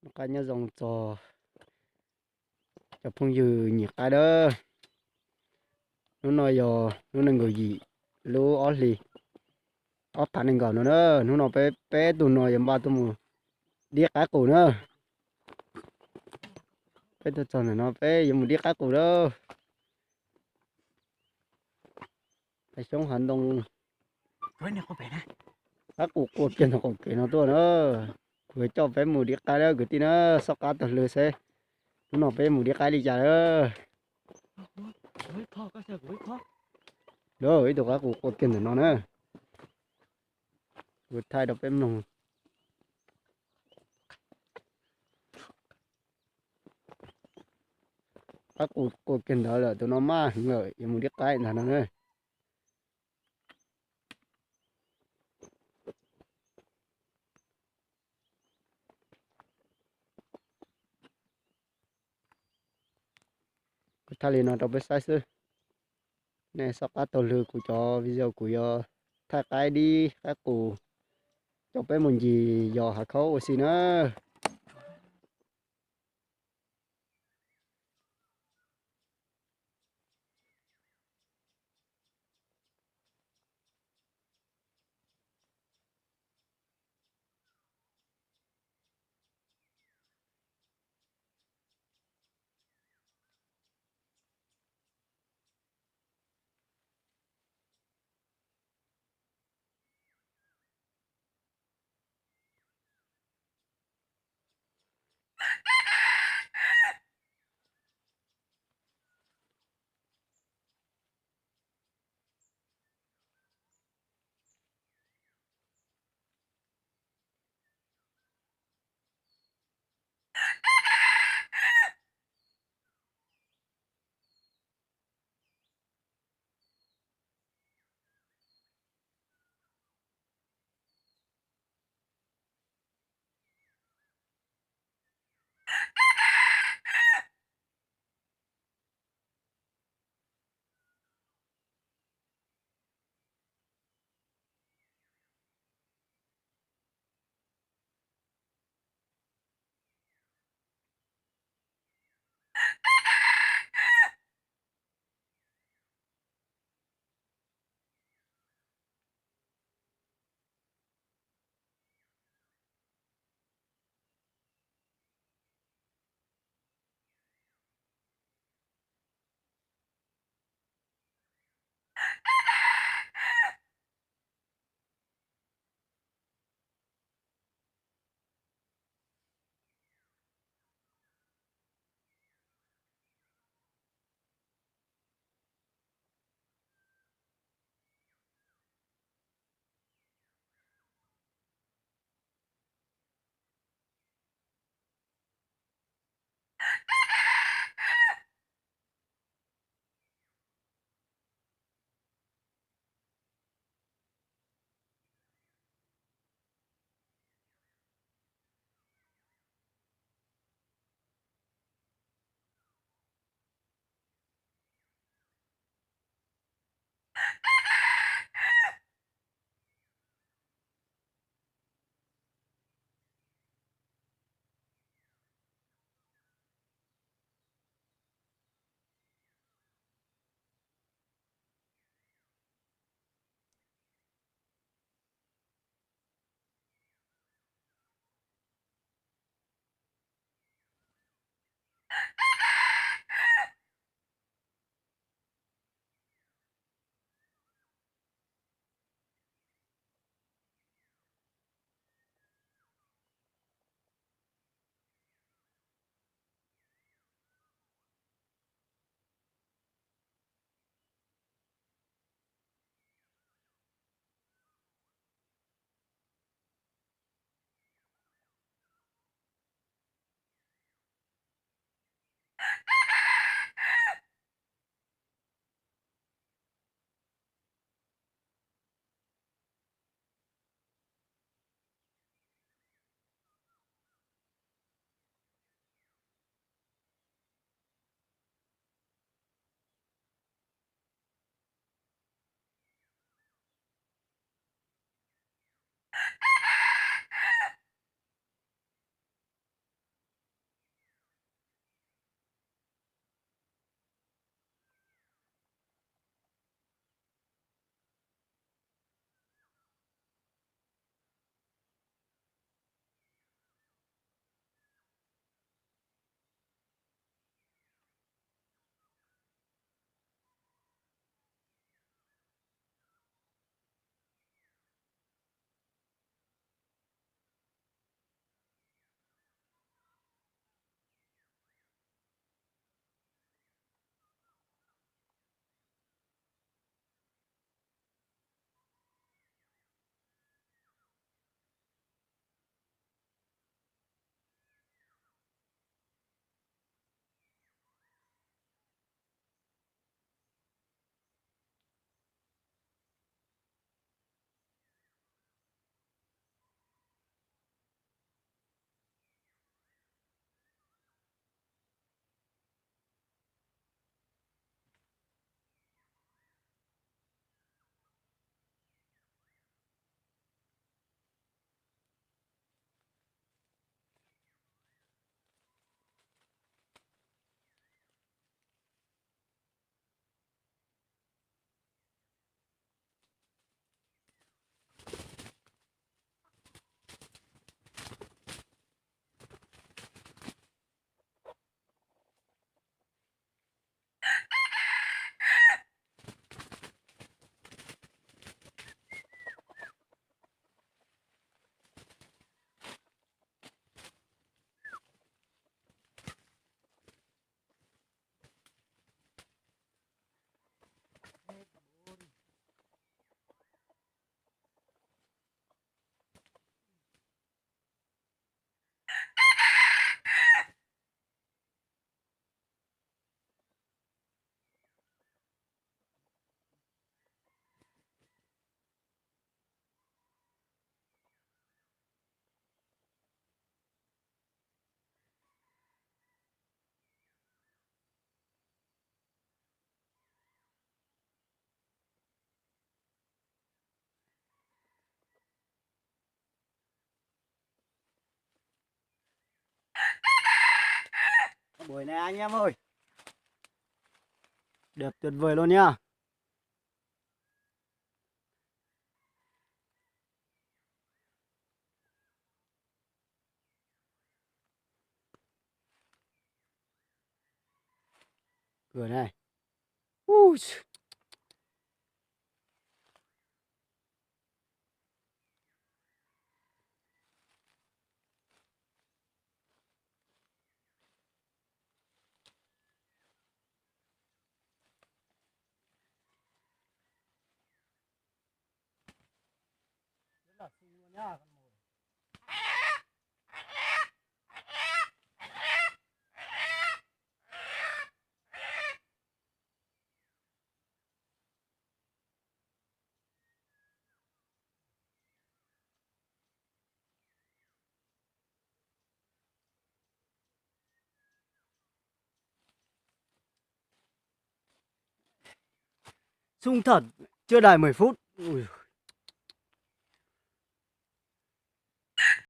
Noj qab nyob zoo txog cov phooj ywg nyuam qaib dawb. Hnub no yog hnub nees nkaum yim lub ob hlis ob phav nees nkaum no na. Hnub no peb peb tug no yuav npaj tuaj mus dib qaib qus na. Peb tuaj txog ntawm no peb yuav mus dib qaib qus lawm. Hav xyoob hav ntoo, qaib qus qua kiag ntawm qaum kev no tuaj na. Kuv coj peb mus dib qaib lawm kwv tij na, soj qab taug lw seb hnub no peb mus dib qaib li cas lawm. Lawm ib tug qaib qus qua kiag ntawm no na. Kuv thaij rau peb mloog. Qaib qus qua kiag ntawd lawm, tus no maj heev lawm, yuav mus dib qaib ntag no na. Kuv thaij li no rau peb saib xwb. Nej soj qab taug lw kuv cov video, kuv yuav thaij qaib dib qaib qus coj peb mus ncig yos hav khaub ua si na. Buổi này anh em ơi, đẹp tuyệt vời luôn nha. Cửa này. Ui. Sung thật, chưa đầy mười phút. Ui,